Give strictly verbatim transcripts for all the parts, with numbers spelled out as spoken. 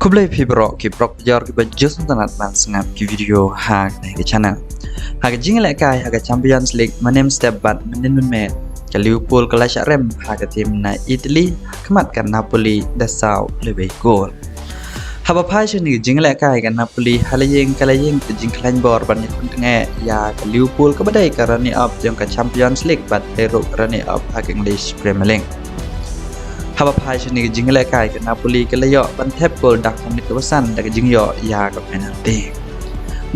Khublei phi baroh ki paralok jor kiba ju sngewtynnat ban sngap ki video ha kane ka channel. Ha ka jingïalehkai ha ka Champions League mynnin step bad mynnin mynmiet, ka Liverpool ka la shah rem ha ka team na Italy ha khmat ka Napoli da saw lewei kol. Haba phai sha kane ka jingïalehkai, ka Napoli ha la ïing ka la ïing ka jingkhlaiñ bor ban ïakhun tyngeh ïa ka Liverpool kaba dei ka runner up jong ka Champions League bad dei ruh ka runner up ha ka English Premier League. Haba phai sha kane ka jingïalehkai, ka Napoli ka la ïoh ban thep kol da ka minit kaba san da ka jingïoh ïa ka penalty.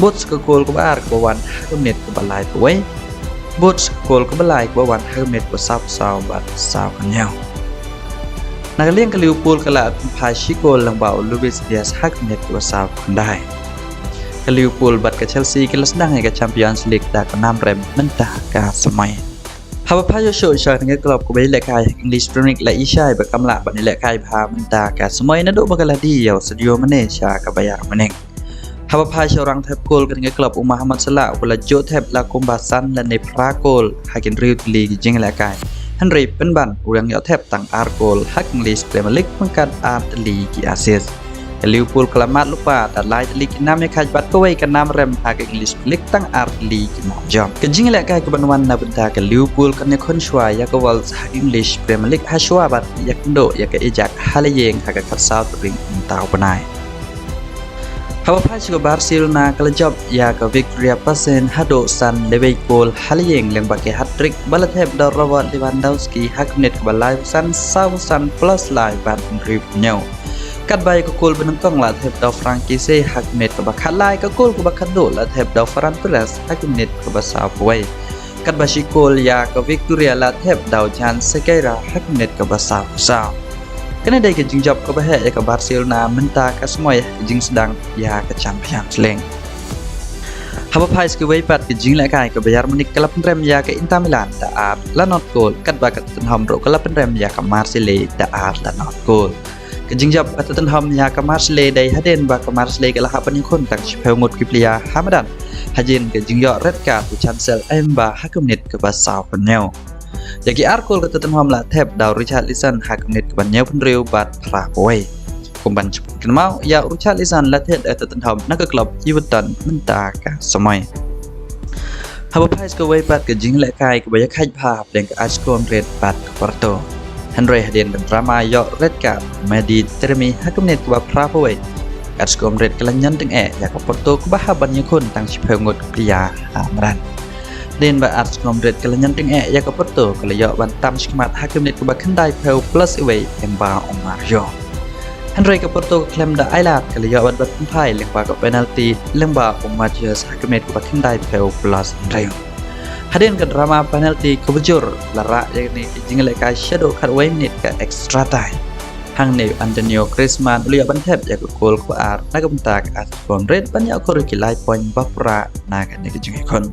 Bud sa ka kol kaba ar kaba wan ha ka minit kaba laiphew wei. Bud sa ka kol kaba lai kaba wan ha ka minit kaba sawphew saw bad sawphew hynñiew. Na ka liang ka Liverpool ka la pynphai shi kol lyngba u Luis Diaz ha ka minit kaba sawphew khyndai. Ka Liverpool bad ka Chelsea ki la sdang ïa ka Champions League da ka nam rem mynta ka samoi. Haba phai shuh shuh sha kane ka club kaba ïalehkai ha ka English Premier League, la i shai ba kam lah ban ïalehkai bha mynta ka samoi naduh ba ka la die ïa u Sadio Mane sha ka Bayern Munich. Haba phai sha u rangthep kol ka kane ka club, u Mohamed Salah, u la juh thep la kumba san lane phra kol ha ki hynriew tylli ki jingïalehkai. Hynrei pynban u dang ïoh thep tang ar kol ha ka English Premier League ryngkat ar tylli ki assist. Ka Liverpool ka la mad lypa da lai tylli ki nam ïakhaid bad kawei ka nam rem ha ka English Premier League tang ar tylli ki nam jop. Ka jingïalehkai kaban wan na bynta ka Liverpool kan ïakhun shuwa ïa ka Wolves ha ka English Premier League ha shuwa ban ïakynduh ïa ka Ajax ha la ïing ha ka khatsaw tarik mynta u bnai. Haba phai sha ka Barcelona ka la jop ïa ka Victoria Pilsen haduh san lewei kol ha la ïing lyngba ka hat-trick ba la thep da u Robert Lewandowski ha ka minit kaba laiphew san, sawphew san plus lai bad hynriewphew hynñiew. Katba ïa ka kol ba nyngkong la thep da u Frankie Seh ha ka minit kaba khatlai, ka kol kaba khatduh la thep da u Ferran Torres ha ka minit kaba sawphew wei. Katba shi kol ïa ka Victoria la thep da u Jan Sequeira ha ka minit kaba sawphew saw. Kane dei ka jingjop kaba heh ïa ka Barcelona mynta ka samoi ha ka jingsdang ïa ka Champions League. Haba phai sha kiwei pat ka jingïalehkai, ka Bayern Munich ka la pynrem ïa ka Inter Milan da ar la nod kol, katba ka Tottenham ruh ka la pynrem ïa ka Marseille da ar la nod kol. Ka jingjop ka Tottenham ïa ka Marseille dei hadien ba ka Marseille ka la hap ban ïakhun tang shiphew ngut ki player ha madan, hadien ka jingïoh red card u Chancel Mbemba ha ka minit kaba sawphew hynñiew. Ïa ki ar kol ka Tottenham la thep da u Richarlison ha ka minit kaba hynñiewphew hynriew bad phraphew wei. Kum ban sngewthuh kynmaw, ïa u Richarlison la thied da ka Tottenham na ka club Everton mynta ka samoi. Haba phai sha kawei pat ka jingïalehkai kaba ïakhaid bha hapdeng ka Atletico Madrid bad ka Porto. Hynrei hadien ka drama ïoh red card u Mehdi Taremi ha ka minit kaba phraphew wei, ka Atletico Madrid ka la ñion tyngeh ïa ka Porto kaba hap ban ïakhun tang shiphew ngut ki player ha madan. Hadien ba Atletico Madrid ka la ñion tyngeh ïa ka Porto, ka la ïoh ban tam shakhmat ha ka minit kaba khyndaiphew plus iwei lyngba u Mario. Hynrei ka Porto ka khlem da ailad, ka la ïoh ban pynphai lyngba ka penalty lyngba u Matheus ha ka minit kaba khyndaiphew plus hynriew. Hadien ka drama penalty kaba jur, la rah ïa kane ka jingïalehkai shaduh khatwei minit ka extra time. Hangne u Antonio Griezmann u la ïoh ban thep ïa ka kol kaba ar na ka bynta ka Atletico Madrid ban ïoh khur ïa ki lai point ba pura na kane ka jingïakhun.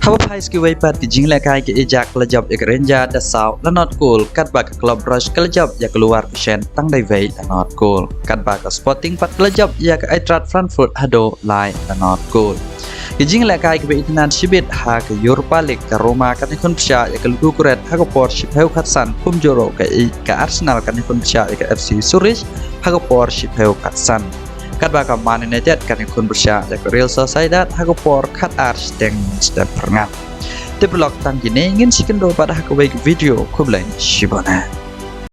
Haba phai sha kiwei pat ki jingïalehkai, ka Ajax ka la jop ïa ka Rangers da saw la nod kol, katba ka Club Brugge ka la jop ïa ka Leverkusen tang da iwei la nod kol, katba ka Sporting pat ka la jop ïa ka Eintracht Frankfurt haduh lai la nod kol. Ki jingïalehkai kiba itynnad shibit ha ka Europa League, ka Roma kan ïakhun pyrshah ïa ka Ludogorets ha ka por shiphew khatsan, kumjuh ruh ka, ka Arsenal kan ïakhun pyrshah ïa ka F C Zurich ha ka por shiphew khatsan. Katba ka Man United kan ïakhun pyrshah ïa ka Real Sociedad ha ka por khatar shiteng mynstep phyrngat. Te paralok, tang kine, ngin sa ïakynduh pat ha kawei ka video, khublei shibun.